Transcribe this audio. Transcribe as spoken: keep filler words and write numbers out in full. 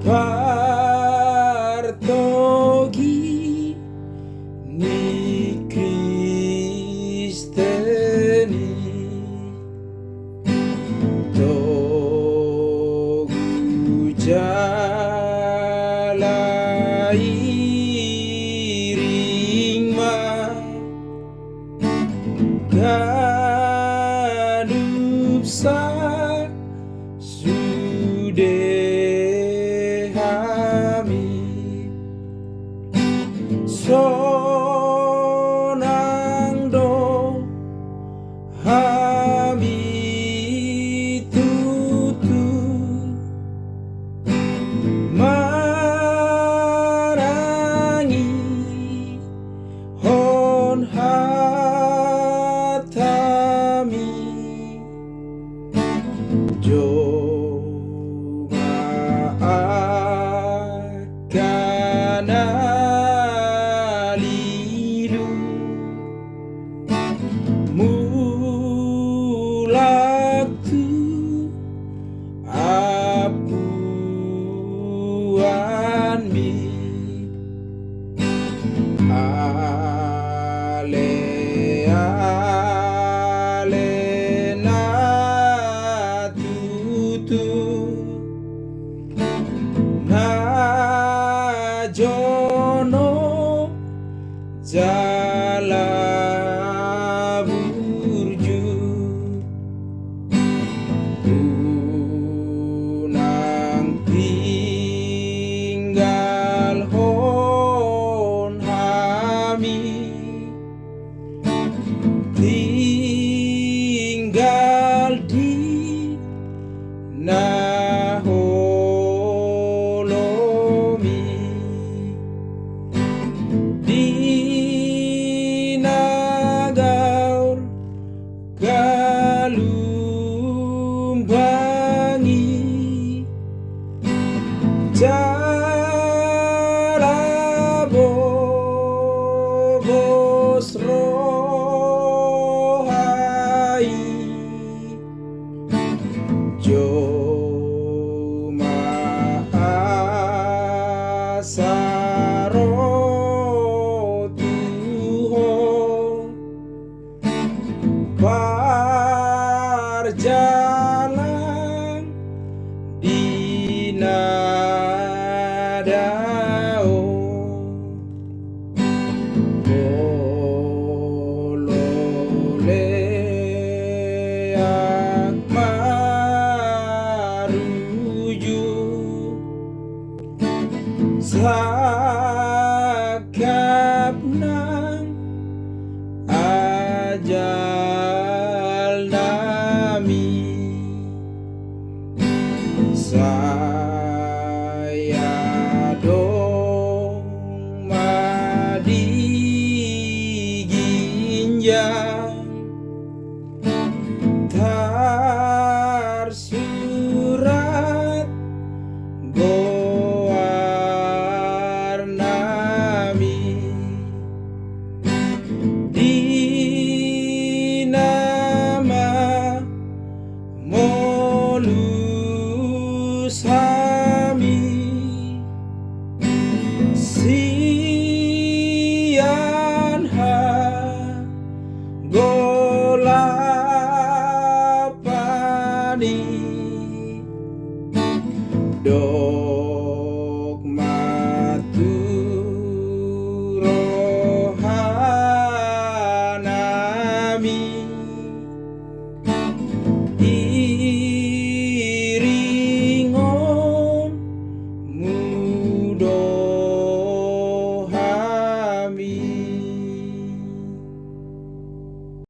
Partogi ni Kristen i, togu jala iring ma ganup sasude hami. Sonang do hami tutu manangi hon hatami. Joma angka na lilu mulak tu ampuanmi. Ale, ale na tutu na jonom jala burju. Unang tinggalhon hami, tinggal di na holom i, di na gaol galumbang i, jala bogos roha i. Joma asa ro tu ho parjalang di na dao. Molo leak marujung sangkap nang ajal nami. Sa